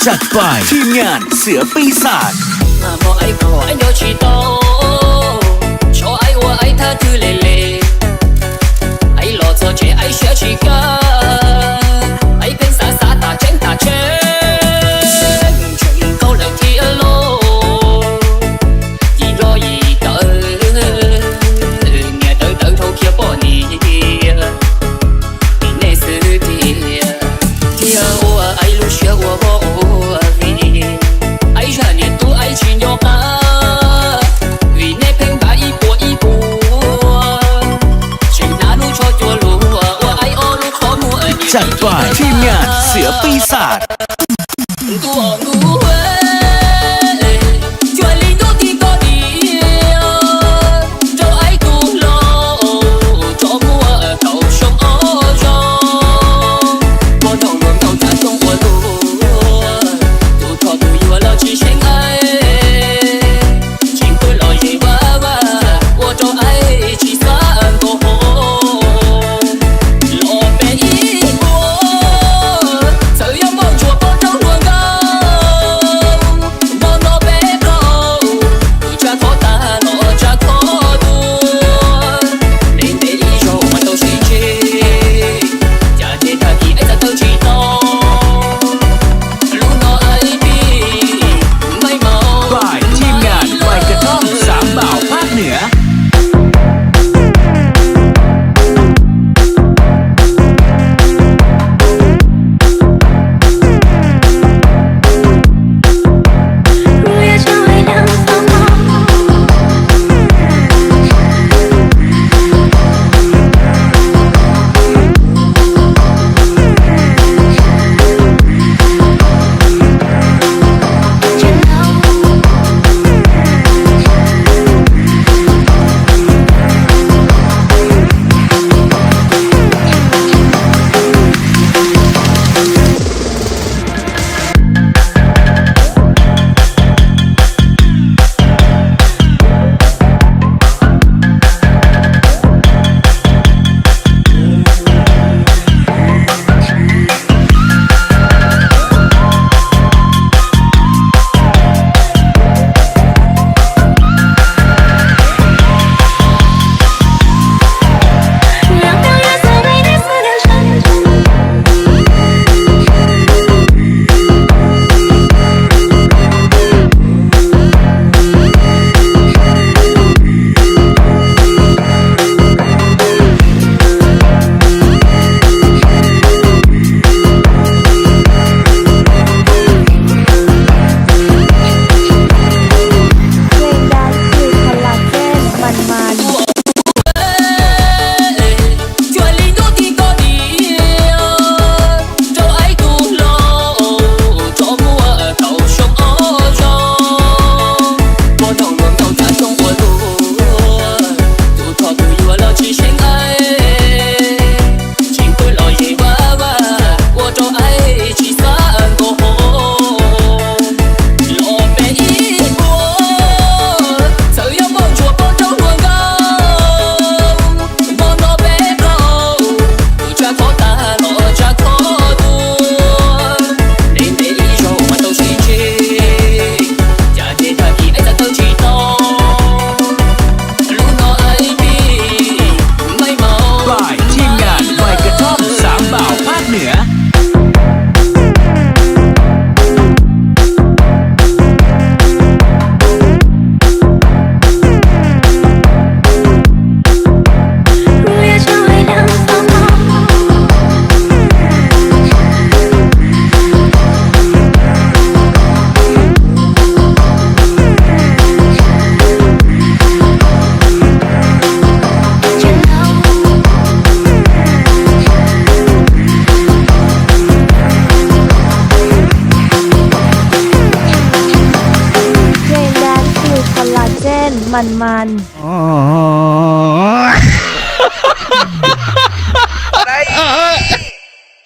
ຈັດໄປ ທີມງານເສືອປີສາດ ມາບອກໄອ້ຂໍໄອ້ໂຍຊິໂຕ ໂຊໄອ້ອວດໄອ້ທ່າຄືເລເລ ໄອ້ຫຼໍ່ຊໍເຈໄອ້ເຊຍຊິກາ ໄອ້ເພັງສາສາຕາເຈັງຕາເຈງ ເຈີເຂົາແລ້ວທີ່ອາໂລ ຢີຫຼໍ່ຢີເຕີ ເນຍເຕີເຕີໂທຄຽວປໍນີ ເນຊື່ເທຍ ເທຍໂອອາໄອລູເຊຍໂອໂບໂອອາວີ ໄອຊາເນຕູໄອຊິນໂຍກາ ວີເນເພັງບາອີປົວອີປົວ ຊິນາລູໂຊຈົວລູອາໄອໂອລູໂຄມູອານີ ຈັດໄປ ທີມງານເສືອປີສາດ.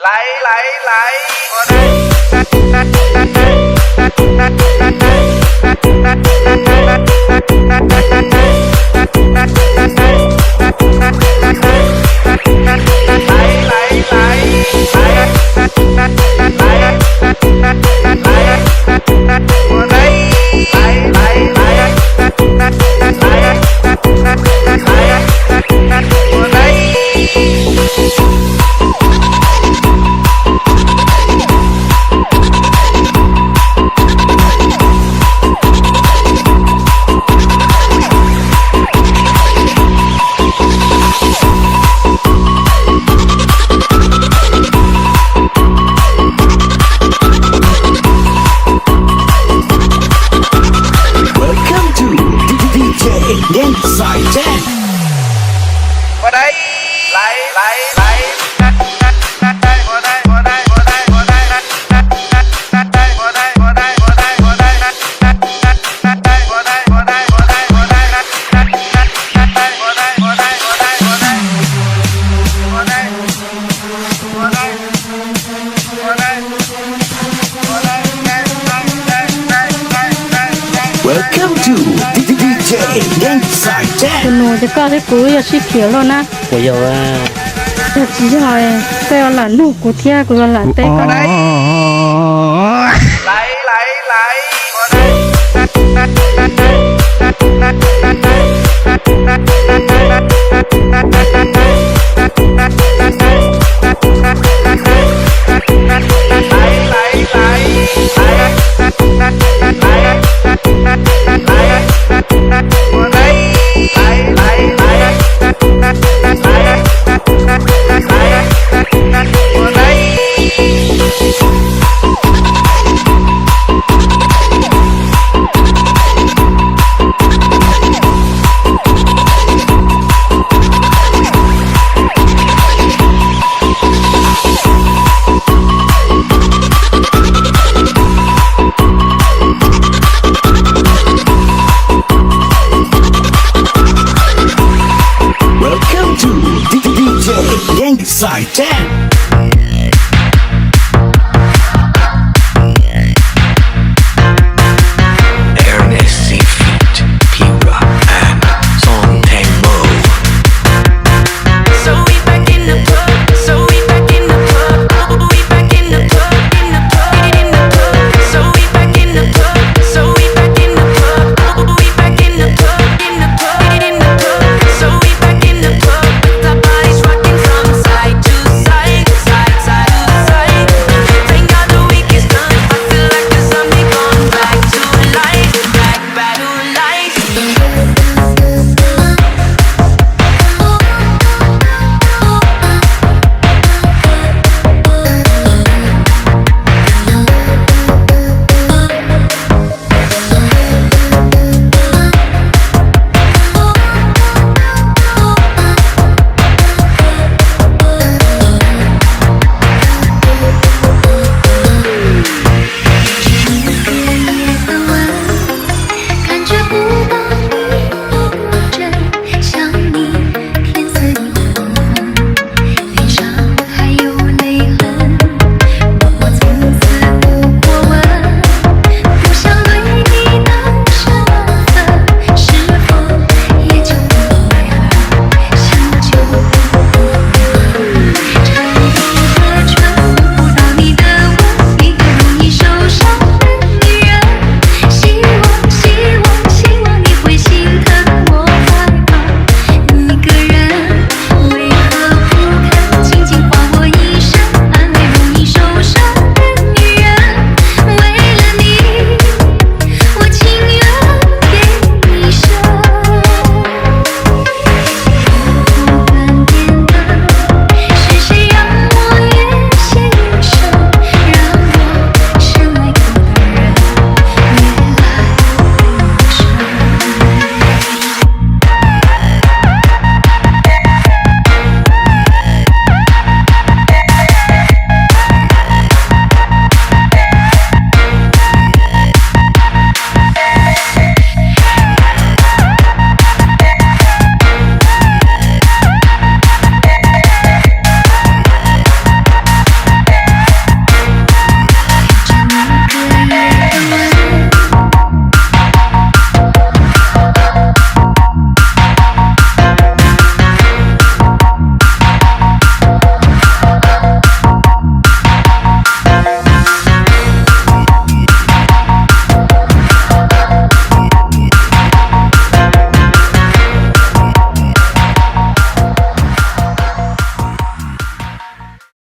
ໄຫຼ ໄຫຼ ໄຫຼ ບໍ່ໄດ້ ໄຫຼ ໄຫຼ ໄຫຼ. ເດນສາຍແຈ໊ດ ບໍ່ໄດ້ ໄຫຼ ໄຫຼ ໄຫຼ ບໍ່ໄດ້ ບໍ່ໄດ້ ບໍ່ໄດ້ ບໍ່ໄດ້ Welcome to ດີເຈ ເດນສາຍແຈ໊ດ ໂຕໂນຈະກະໃຫ້ກູຢາສີຂຽວແລ້ວນະ ບໍ່ຢາກວ່າ ຢາກຊິຢາກແຕ່ວ່າຫຼານລູກກູເທຍ ກູວ່າຫຼານແຕ່ກໍໄດ້ ໄຫຼ ໄຫຼ ໄຫຼ ບໍ່ໄດ້ Welcome to ດີເຈ เดนสายแจ๊ด